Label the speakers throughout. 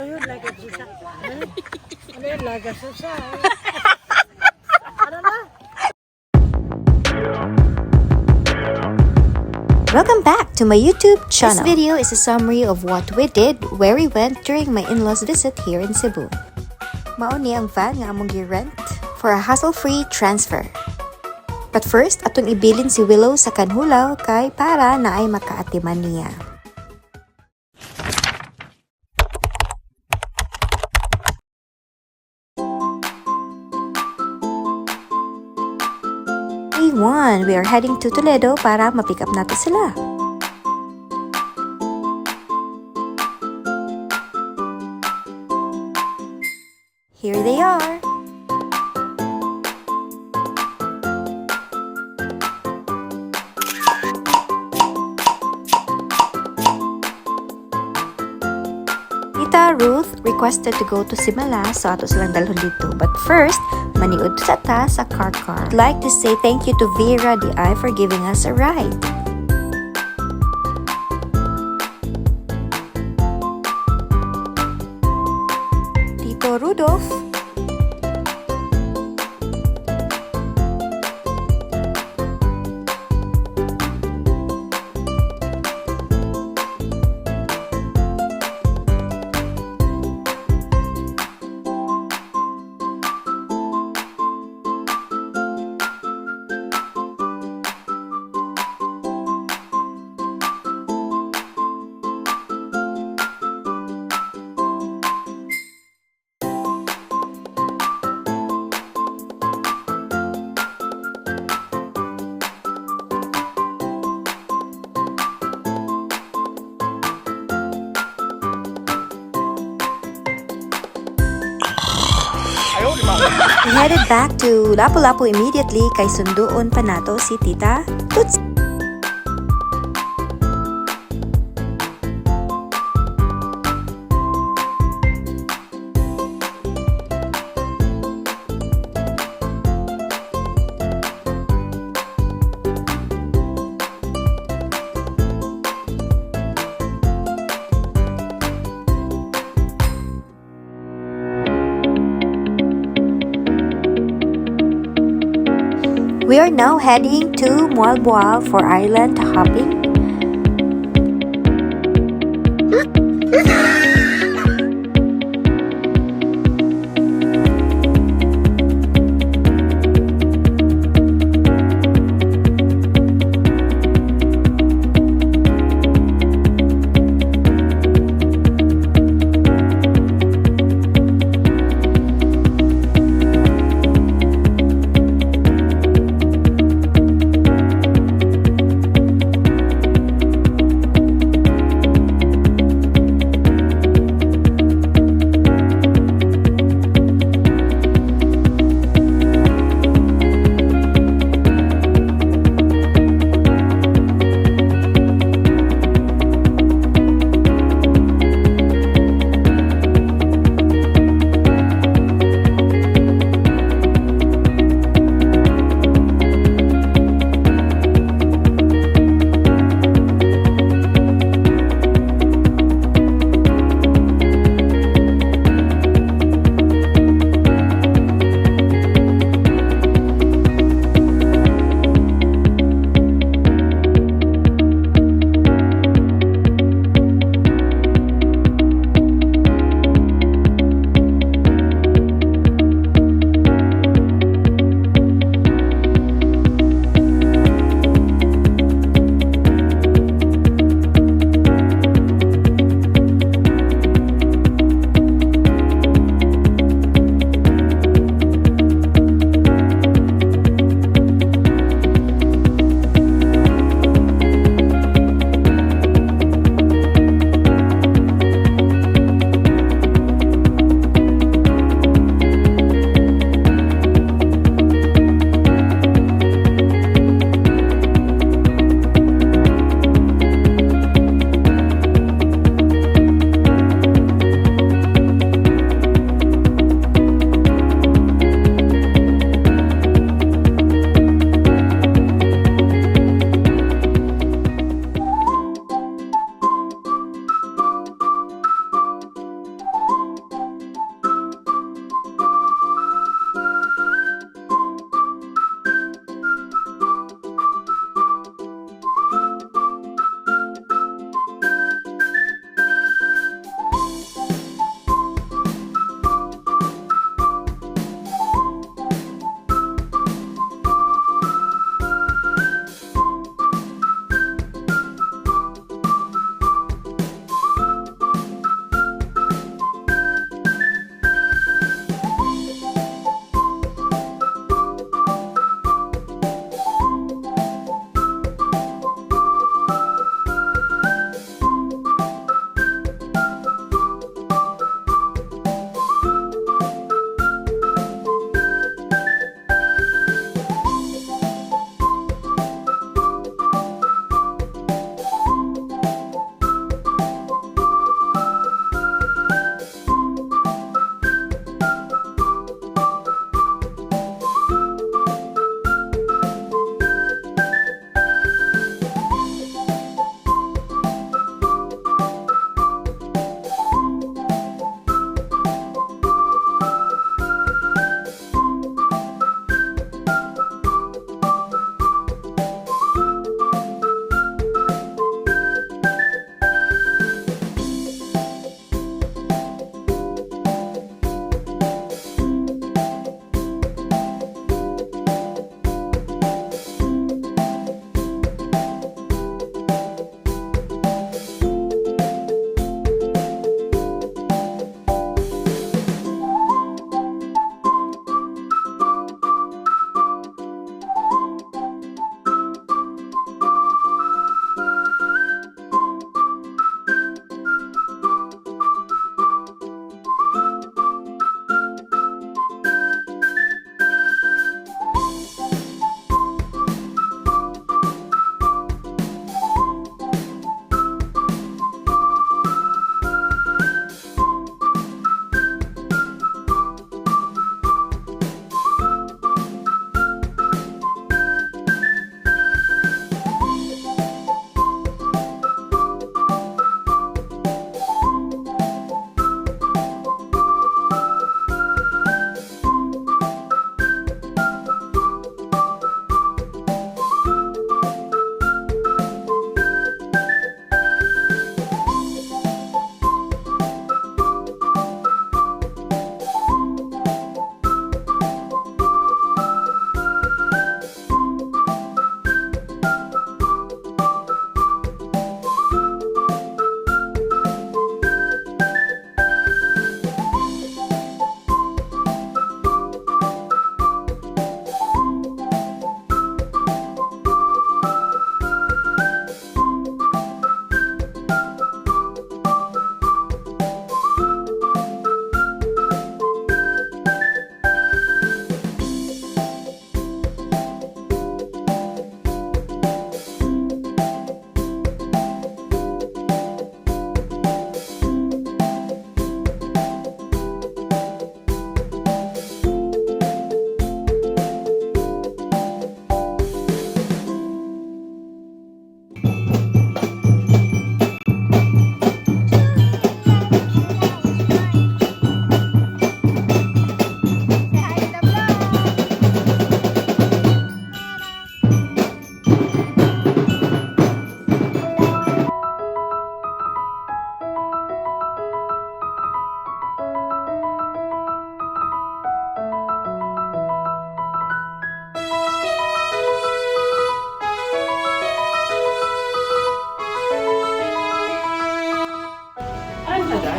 Speaker 1: Yun, laga susa. Ano? Ano yun, laga susa? Ano na?
Speaker 2: Welcome back to my YouTube channel. This video is a summary of what we did, where we went during my in-laws' visit here in Cebu. Mao ni ang van nga among gi-rent for a hassle-free transfer. But first, atong ibilin si Willow sa kanhulaw kay para naay makaatiman niya. Day 1, we are heading to Toledo para ma-pick up nato sila. Here they are. Tita Ruth requested to go to Simala, so ato silang dalhon dito. But first, maniud sa ta sa Carcar. I'd like to say thank you to Vera DI for giving us a ride. Tito Rudolph. We headed back to Lapu-Lapu immediately kay sunduon pa nato si Tita Tutsi. We are now heading to Moalboal for island hopping.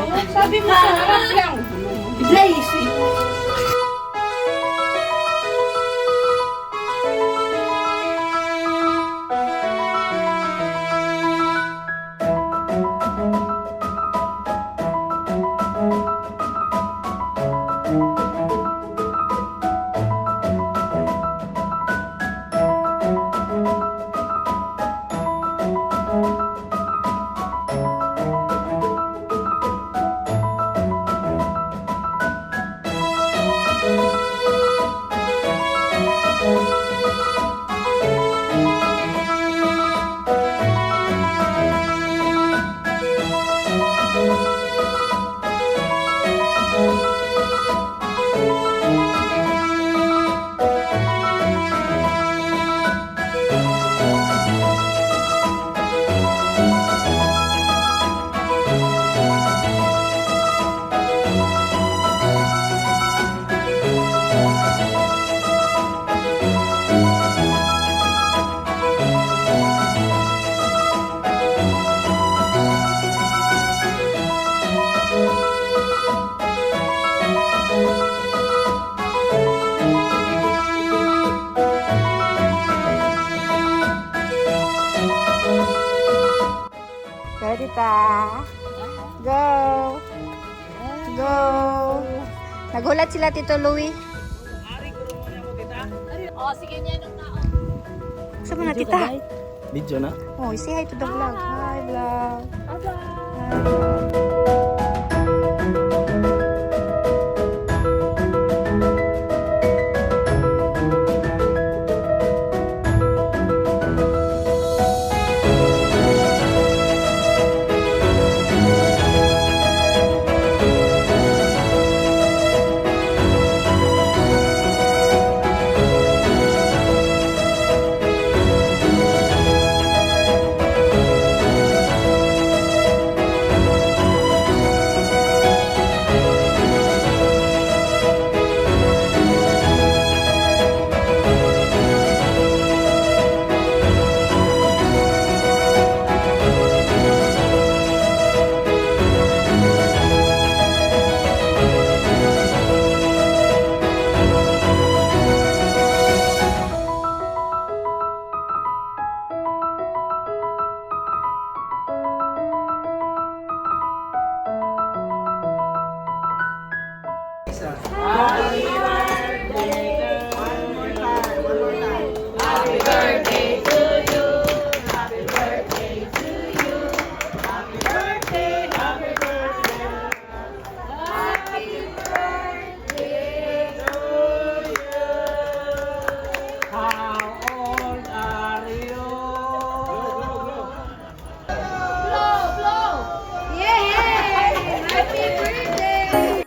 Speaker 1: Sabi mo sa harap lang. Lazy.
Speaker 2: Go, Tita. Go. Go. Nagulat sila, Tito Louie.
Speaker 3: Oh, sige niya nung tao.
Speaker 2: Saan mo na, Tita?
Speaker 4: Video na?
Speaker 2: Oh, say hi to the vlog. Hi, vlog.
Speaker 3: Bye-bye.
Speaker 1: How old are you?
Speaker 3: Blow, blow! Yay! Happy birthday!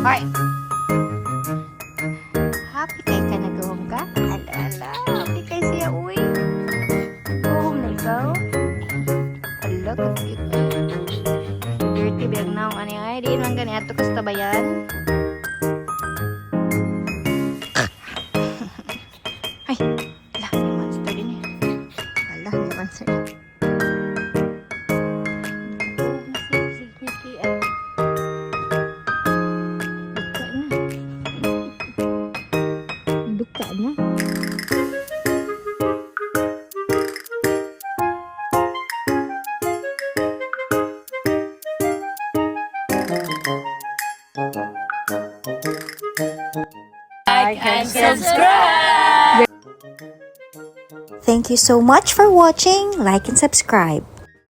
Speaker 2: Hoy! Happy kay ka nag-home ka? Ala, ala. Happy kay siya, uy. Go home na ikaw. Ala, cute. Dirty bag na ang ani ay. Di man gani ato kasta bayan.
Speaker 3: Sorry. Sige. Duka na. Duka na.
Speaker 1: Like and subscribe!
Speaker 2: Thank you so much for watching. Like and subscribe.